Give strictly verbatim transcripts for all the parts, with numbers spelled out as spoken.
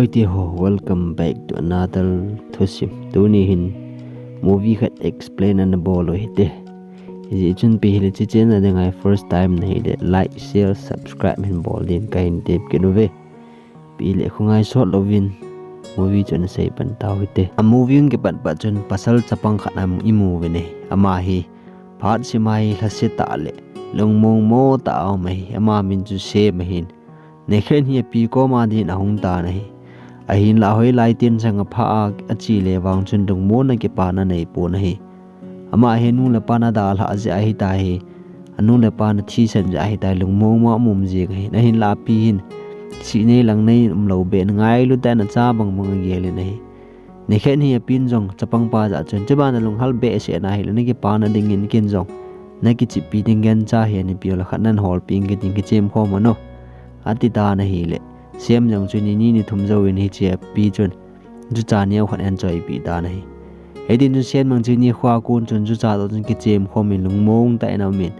Oi te ho, welcome back to another thusim. Tuni hin movie khat explain ana bol u hite. Hijeh chun ipi hile hiche channel a dinga first time nahi le like, share, subscribe hin bol din kahin tep kit uve. Ipi hile khongai sot louvin movie chu ana sei pan tau hite. A movie hung kipat pat chun pasal chapang khat ana imu uve ne. Ama hi phat sima hi lhasetah le lungmong mo tah a um ahi. Ama min chu Sam ahin. Nikhat hi api koma din ahung tan ahi. Ahinlah hoilai tensang apha a, ache le vang chun lungmonna kipana anei pon ahi. Ama hi anu le apa ana dalhah jeh ahitai. Anu le apa ana thisan jeh ahitai, lungmong mo a um jing ahi. Ahinlah api hin, sih nei lang nei umlou beh in ngailu tah in acha bangbang agel in ahi. Nikhat hi apin jong chapangpa jah chun, chuban nalunghel behseh nahi le, nakipana dingin ken jong nakicheppi ding gancha hi ana pe u le khat nahin holpeh inge tin kichem khom un o, ati tan ahile, Sam jong chu ni ni ni thum jouvin hiche api chun jucha neo khat ahin choipeh tan ahi. Hitin chun Sam jong chu nikho a kon chun jucha toh chun kichem khom in lungmong tah in aum in,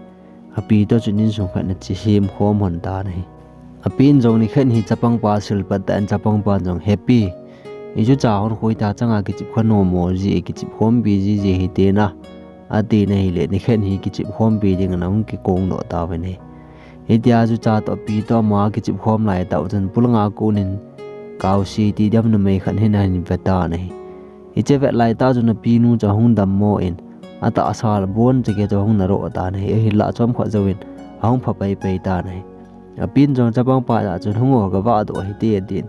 api toh chun insung khat ana che sem khom lhon tan ahi. Apin jong nikhat hi chapangpa silpat tah in chapangpan jong, "He pi, ijucha hon khoitah changa kichep kha nom mo ji, kichep khompi ji ji hite na," ati na ahile, nikhat hi kichep khompi dingin ahung kikong doh tauvin ahi. Hitia jucha toh api toh ama kichep khom laitah u chun polanga konin Kausi ti dam numei khat hin ahin ve tan ahi. Hiche vet laitah chun apinu chu ahung dammo in, atahsa le abon chekei chu ahung naroh tan ahi. Ahinlah chomkhat jouvin ahung pha paipai tan ahi. Apin jong chapangpa jah chun, "Hung o, kavah doh hite," atin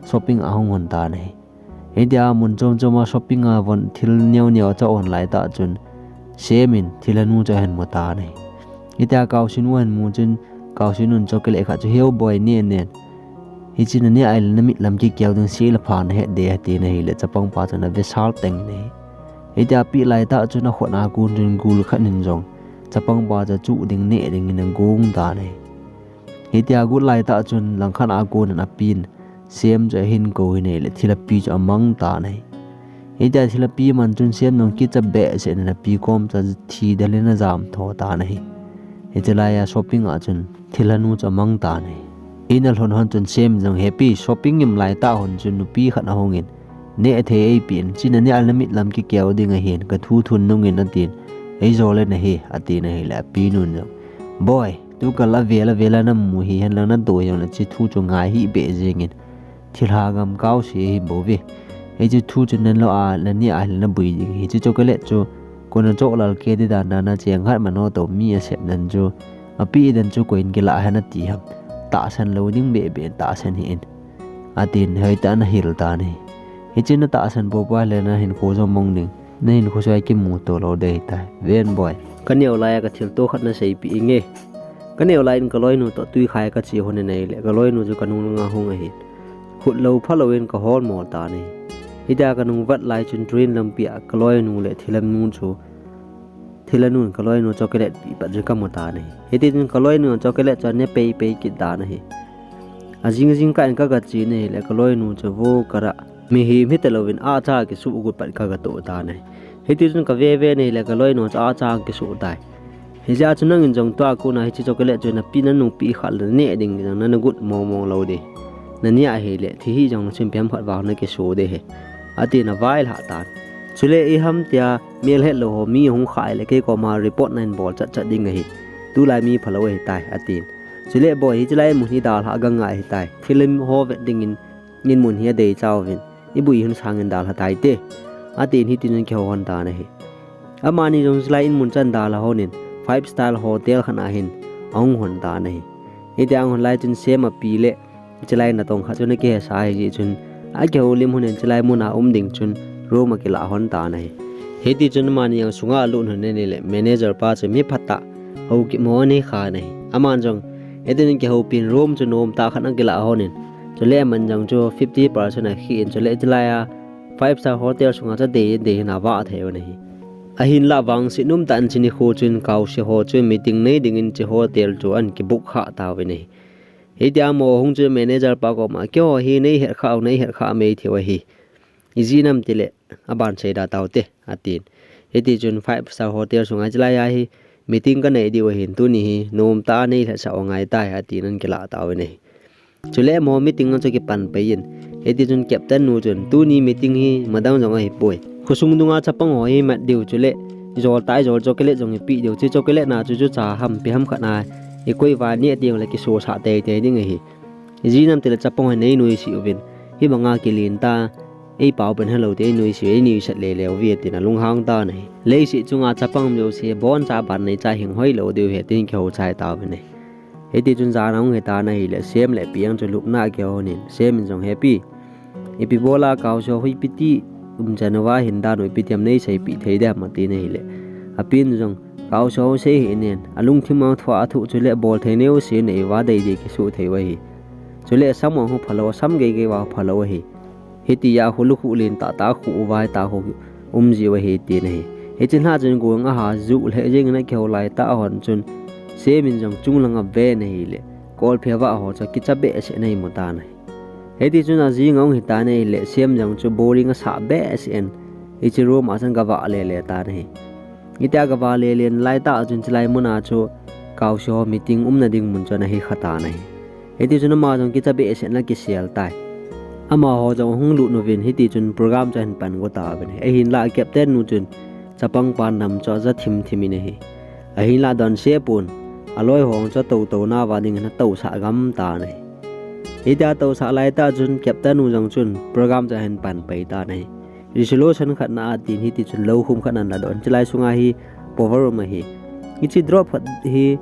shopping ahung hon tan ahi. Hitia mun chom chom a shopping a von thil neo neo achoh hon laitah chun Sam in thilhanu chu ahin mu tan ahi. Hitia Kausinu ahin mu chun Kausinun chocolate khat chu, "He o boi, ne nen. Hiche naneh ahile namit lam kikeu ding, seh le pha nahet ding," atin ahile chapangpa chun ave sal teng in ahi. Hitia apeh laitah chun akhut a kon chun gul khat in jong chapangpa chu achuh ding neh dingin agong tan ahi. Hitia agot laitah chun langkhat a konin apin Sam chu ahin kou in ahile thilhapi chu amang tan ahi. Hitia thilhapi aman chun Sam jong kicha behseh in api kom chu athi del in ajam tho tan ahi. Hiche laiya shopping a chun thilhanu chu amang tan ahi. In alhun hon chun Sam jong, "He pi, shopping im laitah hon chun nupi khat ahungin, neh thei eipeh in, hiche naneh ahile namit lam kikeu ding ahin, kathu thun nungin," atin, "Eijole nahi," atin ahile apinun jong, "Boi, tukal avel avel a namu hihen lang nadoi jongle hiche thu chu ngai hih beh jengin, thilha gam Kausi ahi bouve. Hiche thu chu nalou a, naneh ahile naboi ding ahi. Hiche chocolate chu kona choh lal kei di dan dan a cheng khat mano toh mi asep dan chu, apeh dan chu koiyin kilah ham nati ham. Tahsan lou ding beh beh in tahsan hih in," atin hoitah in ahil tan ahi. "Hiche natahsan poupou le nahinkho jong mong ding, nahinkho sua kimuto lou ding ahitai. Ven boi, kaneo laiya kathilto khat naseipeh inge. Kaneo laiyin kaloinu toh Twikhai kache hon in ahile, kaloinu chu kanung langa hung ahin, khutlou phalou in kahol mo tan ahi. Hitia kanung vet lai chun train lampi a kaloinu le thilhanu chu, thilhanun kaloinu chocolate peh pat chu kamu tan ahi. Hitichun kaloinu chocolate chu ane pei pei kit tan ahi. Ajing jing kah in kaga che in ahile kaloinu chu vo kara, mihem hita louvin acha kisuh got pat kaga toh tan ahi. Hitichun kave ve in ahile kaloinu chu acha kisuh tai. Hijeh chun nangin jong tua kona hiche chocolate chu napi nanung peh khah le naneh ding jong nana got mong mong lou ding. Naneh ahile thi hih jongle chun ipi ham khat vang nakiso ding ahi," atin availhah tan. Chule iham tia melhetlou ho mi ahung khah le kei koma report nahin bol chat chat ding ahi. Tulai mi phalou ahitai, atin. Chule boi, hiche lai mun hi dalha ganga ahitai. Thilha ho vet dingin in mun hi adei chauvin, iboi hun sangin dalha taite, atin hitichun kihou hon tan ahi. Amani jong hiche lai in mun chan dalha honin five star hotel khat a hin ahung hon tan ahi. Hitia ahung hon lai chun Sam api le hiche lai natong khat chu ana kihesa ahi jeh chun, akihoulim honin hiche lai mun a um ding chun room akilah hon tan ahi. Hitichun amani jong sunga alut hon in ahile manager pa chu mi phatah, houkip mo anei khan ahi. Aman jong hitichun kihoupin room chu nomtah khat akilah honin, chule aman jong chu fifty percent akhin, chule hiche laiya five star hotel sunga chu adei dei hin avah thei un ahi. Ahinlah vangset umtah in hiche nikho chun Kausi ho chu meeting nei dingin hiche hotel chu ahin kibook khah tauvin ahi. Hitia amaho ahung chun manager pa koma, "Keiho hi neihet khah u, neihet khah mei thei u ahi. Ijeh inem itile, aban seida taute," atin. Hitichun five star hotel sunga hiche laiya hi meeting kanei diu ahin, tuni hi nomtah a neilhetsah u angaitai, atin ana kilah tauvin ahi. Chule amaho meeting a chu kipan pai in. Hiti chun captain nu chun, "Tuni meeting hi madang jong ahipoi. Khosung dunga chapang ho hi mat diu chule, ijol ta ijol chocolate jong ipi diu. Hiche chocolate na chu jucha ham ipi ham khat na ikoi uva neh teng le kisosah teitei ding ahi. Ijeh inem itile chapang ho nei nuisat uvin. Hibanga kilen ta, eipao pen helou te, ei nuisat, ei nuisat lele uve," tin alunghang tan ahi. Leiset chunga chapang jouse boncha ban neicha hing hoilou diu ahi, tin kihou chai tauvin ahi. Hiti chun jan ahung hi tan ahile, Sam le api ang chu lupna akihou in, Sam in jong, "He pi, ipi bola Kaoso hi ipi ti umchan uva hin dan u ipi ti ham nei seipeh thei dem?" atin ahile, api nu jong, "Kaoso hi sei hih in, alungthim a thu athoh chule bol thei neo se nei uva deidei kisoh thei u ahi. Chule asam u phalou, asam geigei uva phalou ahi. Hitia khu lukhuh lentah tah khu uva tah khu um jiu ahi," tin ahi. Hiche lha chun gong aha juh lheh jengin akihou laitah hon chun, Sam in jong chunglang aven ahile, kolphe vah ho chu akicha behseh in amu tan ahi. Hiti chun ajing ahung hi tan ahile, Sam jong chu boring asah behseh in, hiche room a chun gavah lele tan ahi. Hitia gavah lele laitah chun chulai muna chu Kaoso ho meeting umna ding mun chu ana hi kha tan ahi. Hiti chun ama jong kicha behseh in akisel tai. Amaho jong ahung lut uvin, hiti chun program chu ahin pan go tauvin ahi. Ahinlah captain nu chun chapang pa nam chu aja thim thim in ahi. Ahinlah donse pon, aloi ho chu atouna uva dingin atousah gam tan ahi. Hitia atousah laitah chun captain nu jong chun program chu ahin pan pai tan ahi. Resolution khat na atin, hiti chun lou khum khat ana ladoh in, chulai sunga hi power um ahi. Hiche drop khat hi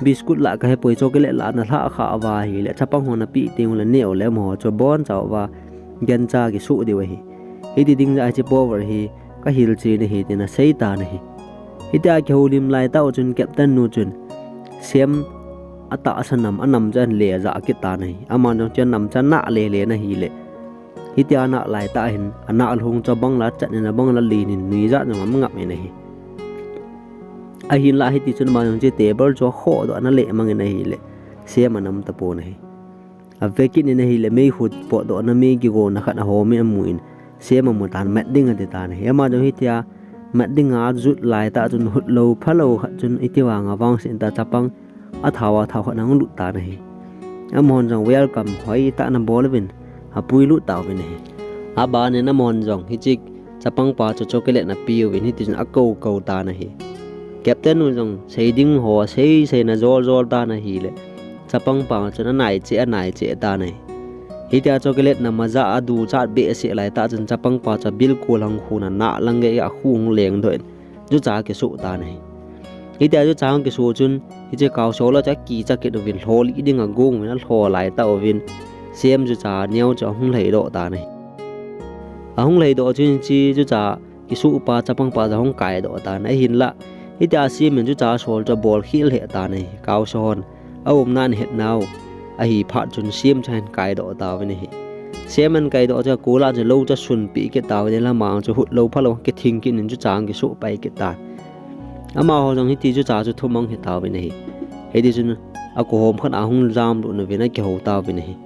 biscuit lah kahepoi, chocolate lah nalhah kha uva ahile, chapang hon apeh teng ule neh ule amaho chu aboncha uva gancha kisoh diu ahi. Hiti ding jeh a hiche power hi kahil cheh in ahi, tin asei tan ahi. Hitia kihoulim laitah u chun captain nu chun Sam atahsa nam, anam chu ahin le ajah kit tan ahi. Aman jong chu anam chu anah lele in ahile, hitia anah laitah hin, anah lhung chu abang la chat in, abang la len in, nuijat jong angap in ahi. Ahinlah hiti chun ama jong chu table chu akhoh doh in aleh mang in ahile, Sam ana um tapon ahi. Ave kit in ahile, meikhu potdohna mei kigona khat ahom in amun, Sam amu tan, mat ding ati tan ahi. Ama jong hitia mat dinga ajot laitah chun hutlou phalou khat chun iti vanga vangset ta, chapang athao a thao khat ahung lut tan ahi. Amahon jong welcome hoitah in abol uvin, apuilut tauvin ahi. Abanin amahon jong hiche chapang pa chu chocolate ana peuvin, hiti chun akou kou tan ahi. Captain nu jong sei ding ho asei sei in ajol jol tan ahile, chapang pa chun anai cheh, anai cheh tan ahi. Hitia chocolate nam ajah a aduchat behseh laitah chun chapang pa chu abilkol ahung khun, anah lang geiya akhu ahung lengdoh in, jucha akisoh tan ahi. Hitia jucha ahung kisoh chun, hiche Kaoso lah chu akicha kit uvin, lholih ding agong uvin, alho laitah uvin, Sam jucha neo chu ahung lhaidoh tan ahi. Ahung lhaidoh chun hiche jucha kisoh pa chapang pa chu ahung kaidoh tan ahinlah, hitia Sam in jucha asol chu abol khel lheh tan ahi. Kaoso hon aumna ahin het nau ahi phat chun Sam chu ahin kaidoh tauvin ahi. Sam ahin kaidoh chu akolah chun lou chu asunpeh kit tauvin ahi, lama chu hutlou phalou kithing kit in jucha akisoh pai kit tan. Amaho jong hiti jucha chu thum ahung hi tauvin ahi. Hiti chun akohom khat a ahung jamlut uvin akihou tauvin ahi.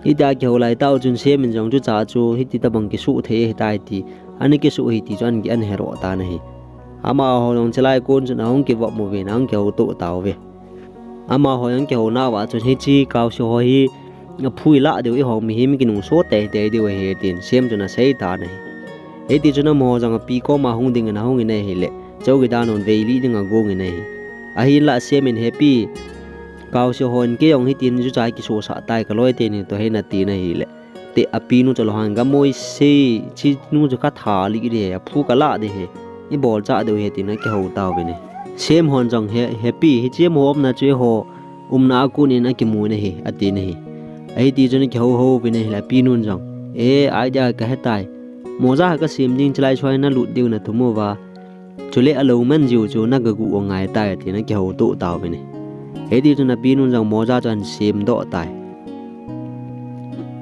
Hitia akihou laitah u chun Sam in jong jucha chu hiti tobang kisoh thei ahitai ti, ana kisoh ahi ti chu ana ki, ana heroh tan ahi. Amaho jong chulai kon chun ahung kivop uvin ahung kihouto tauve. Amaho jong kihouna uva chun hiche Kaoso ho hi aphu ilah diu, eiho mihem kinungso teitei diu ahi tin Sam chun asei tan ahi. Hiti chun amaho jong api koma hung dingin ahung in ahile, chowkidar nun veilih ding agong in ahi. Ahinlah Sam in, "He pi, Kaoso hon kei jong hitin jucha kisosah tai, kaloi teni toh hin," atin ahile, te apinu chu alunghang in, "Gamoi se, hichenu chu katha lih ding ahi, aphu kalah ding ahi, ibol chah diu ahi," tin akihou tauvin ahi. Sam hon jong, "He, he pi, hiche amaho umna chu eiho umna a kon in akimun ahi," atin ahi. Ahiti chun akihou hou uvin ahile apinun jong, "E, idea kahetai. Moja kasem ding, chulai sunga nalut diu nathum uva. Chule alou man jiu chu nagaguh u angaitai," tin akihouto tauvin ahi. Hiti chun apinun jong moja chu ahin semdoh tai.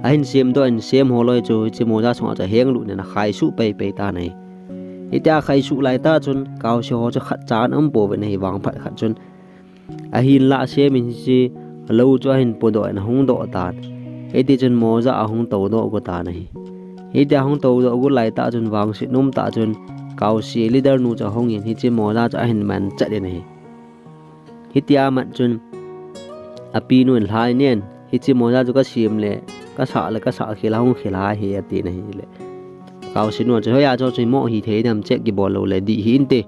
Ahin semdoh in Sam holoi chu hiche moja sunga chu ahenglut in akhaisuh peipei tan ahi. Hitia akhaisuh laitah chun Kaoso ho chu khatcha ana umpouvin ahi, vangphat khat chun. Ahinlah Sam in hiche alou chu ahin podoh in ahung doh tan. Hiti chun moja ahung toudoh go tan ahi. Hitia ahung toudoh go laitah chun vangset nomtah chun Kaoso leader nu chu ahungin hiche moja chu ahin manchat in ahi. Hitia amat chun apinu in lhai nen, hiche moja chu kasem le, kasah le, kasah khel a hung khel a hi, atin ahile. Kaosinu chu, hoiya chu, chu mo hithei dem, check kibol lou le dih hinte,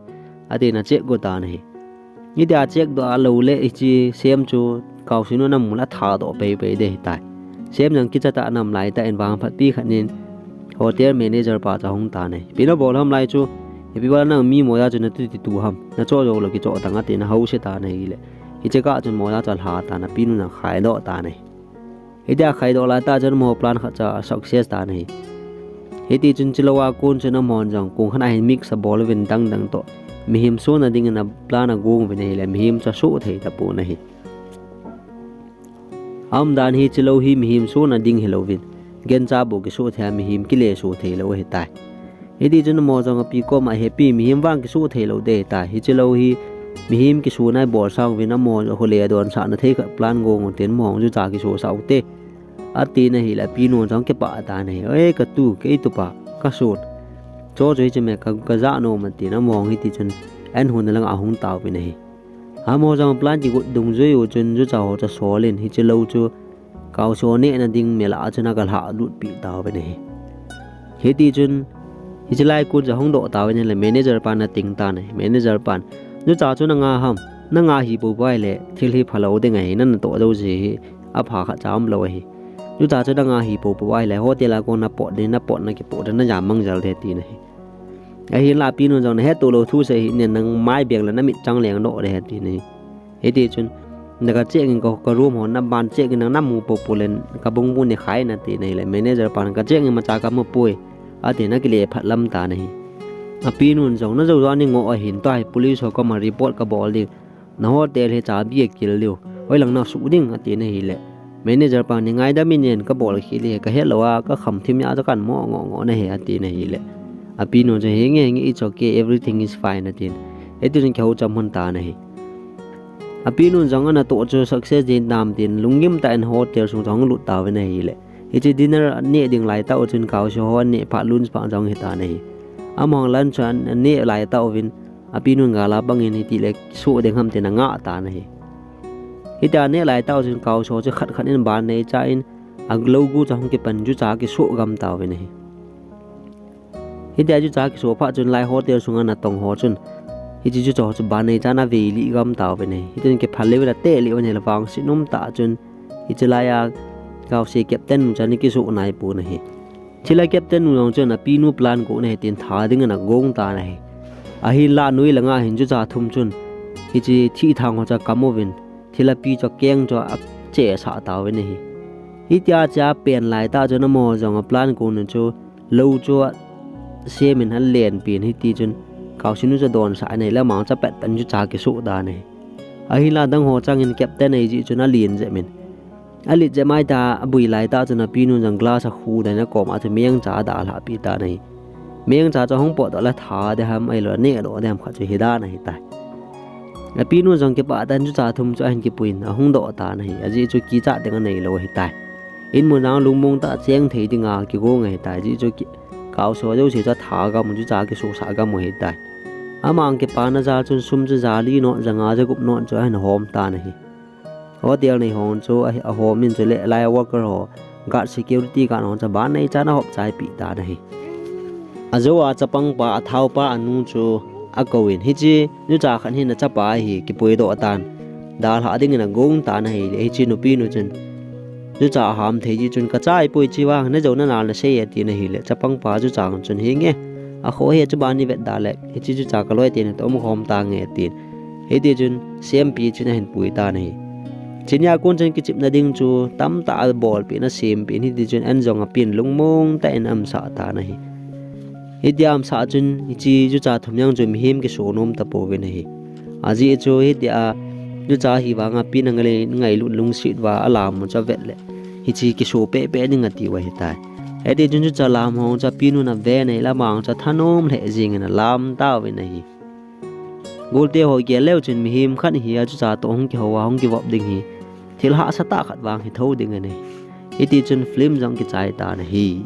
atin a check go tan ahi. Hitia check doh a lou le, hiche sem chu Kaosinu in amu le athadoh peipei ding ahitai. Sem jong kicha tah in aum laitah in vangphatpi khat in hotel manager pa chu ahung tan ahi. Ipi nabol ham lai chu, ipi bol a nang mi moja chu natu titu ham, nachoh jou lou kichoh tan atin ahouse tan ahile. Hiche kah chun moja chu alha tan, apinu in akhaidoh tan ahi. Hitia akhaidoh laitah chun amaho plan khat chu asuccess tan ahi. Hitichun chulou a kon chun amahon jong kong khat a hin mix abol uvin dangdang toh, mihem sona dingin aplan agong uvin ahile, mihem chu asoh thei tapon ahi. Aumdan hi chulou hi mihem sona ding hilouvin, gancha bou kisoh thei a, mihem kile soh theilou ahitai. Hitichun amaho jong api koma, hepi, mihem vang kisoh theilou ding ahitai. Hichulou hi mihem kisona ibol sang uvin, amaho jong khole adonsahna thei khat plan gong u tin, amaho jong jucha kisosah ute, atin ahile, apinu jong kipah tan ahi. Oi, katu, kei tupa, kasot. Cho chu hiche me ka, kajah nom, atin amaho jong hitichun an hon langa ahung tauvin ahi. Amaho jong plan kigot dungjui u chun jucha ho chu asolin, hichulou chu Kaosi nehna ding mel a chun aga lhahlut peh tauvin ahi. Hitichun, hiche lai kon chu ahung doh tauvin ahile manager pan ating tan ahi. Manager pan, jucha chu nanga ham, nanga hi poupou ahile thil hi phalou ding ahi, nana toh jouse hi apha khatcha umlou ahi. Jucha chu nanga hi poupou ahile hotel a kon napot ding, napotna kipoh ding, najam mang jel ding, atin ahi. Ahinla apinu jong, nahettoh lou thusei hih in, nang mai beng le namit chang leng doh ding, atin ahi. Hitichun, na ka check in ka, ka room ho, naban check in nang namu poupou le, kabung bu nekhai in, atin ahile manager pan, ka check in imacha kamu poi, atin akile phatlam tan ahi. Apinun jong, najou joh a nei ngoh ahin, tua hi police ho koma report kabol ding, na hotel hi chabi akil diu, hoilang nasuh ding, atin ahile manager pan, nei ngaidam in, kabol khel e, kahet lou a kakham thim a chu kahin mo ngoh ngoh nahi, atin ahile apinu jong, henge henge, it's okay, everything is fine, atin. Hitichun kihou cham lhon tan ahi. Apinun jong anatoh chu success ding nam tin lunggim tah in hotel sung chu ahung lut tauvin ahile, hiche dinner aneh ding laitah u chun Kaosi ho aneh phat, lunch pah jong hitan ahi. Amahon lunch chu aneh laitah uvin, apinun gal a pangin, hitile kisoh ding ham tin angah tan ahi. Hitia aneh laitah u chun Kaosi chu khat khat in ban neicha in, alou gu chu ahung kipan, jucha kisoh gam tauvin ahi. Hitia jucha kisoh phat chun lai hotel sunga natong ho chun hiche jucha ho chu ban neicha in avei lih gam tauvin ahi. Hitin kiphal lheh uvin, ateh lheh uvin ahile, vangset um tah chun hiche laiya Kaosi captain nu chu ana kisoh naipon ahi. Chule captain nu jong chun apinu plan go nahi tin tha dingin agong tan ahi. Ahinla anoi langa hin jucha thum chun hiche thihthang ho chu akam uvin, thil api chu akeng chu achesah tauvin ahi. Hitia ache pen laitah chun amaho jong aplan kon u chu lou chu asemin alenpin, hitichun Kaosi nu chu adonsah in ahile, amang chu apet pen jucha kisoh tan ahi. Ahinla adang ho changin captain ahi jeh chun alen jep in, alet jep maitah, abui laitah chun apinu jong glass akhu dan in akoma chu mengcha adalhah peh tan ahi. Mengcha chu ahung potdoh le tha ding ham, ahilou le nehdoh ding ham khat chu hidan ahitai. Apinu jong kipah tah in jucha thum chu ahin kipuiyin ahung doh tan ahi. Ajeh chu kichat ding aneilou ahitai. Inmun a lungmong tah a cheng thei dinga kigong ahitai. Ajeh chu ki, Kaosi jouse chu atha gam u, jucha kisosah gam u ahitai. Amang kipana jal chun sum chu ja li not, ja nga, ja gup not chu ahin hom tan ahi. Hotel nei hon chu a, ahom in chule lai worker ho, guard, security guard hon chu ban neichan ahop chaipeh tan ahi. Ajou a chapangpa, athaopa anu chu akouvin, hiche nucha khat hi nachapa ahi, kipuidoh tan, dalhah dingin agong tan ahile, hiche nupinu chun jucha aham thei jeh chun, kacha ahipoi, hiche vang najou nanal nasei e, atin ahile, chapangpa jucha chun, henge, akhoh hi, chuban ivet da le, hiche jucha kaloi teni toh umkhom tange, atin. Hitichun sempi chun ahin pui tan ahi. Chunia kon chun kichepna ding chu tamtah abolpeh in, asempeh in, hitichun an jong apen lungmong tah in aumsah tan ahi. Hitia aumsah chun hiche jucha thum jong chu mihem kiso nom tapouvin ahi. Ajeh chu hitia jucha hi vanga pen angailut lungset uva alam u chu avet le, hiche kiso pehpeh ding atiu ahitai. Hitichun jucha lam ho chu apinun aven ahile, amang chu athanom lheh jengin alam tauvin ahi. Golte ho gel leu chun mihem khat hi ajucha toh hung kihou a hung kivop ding hi thil hahsatah khat vang hithou ding ahi. Hitichun film jong kichai tan ahi.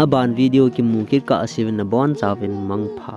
Aban video kimu kit kah seuvin, nabonchauvin mangpha.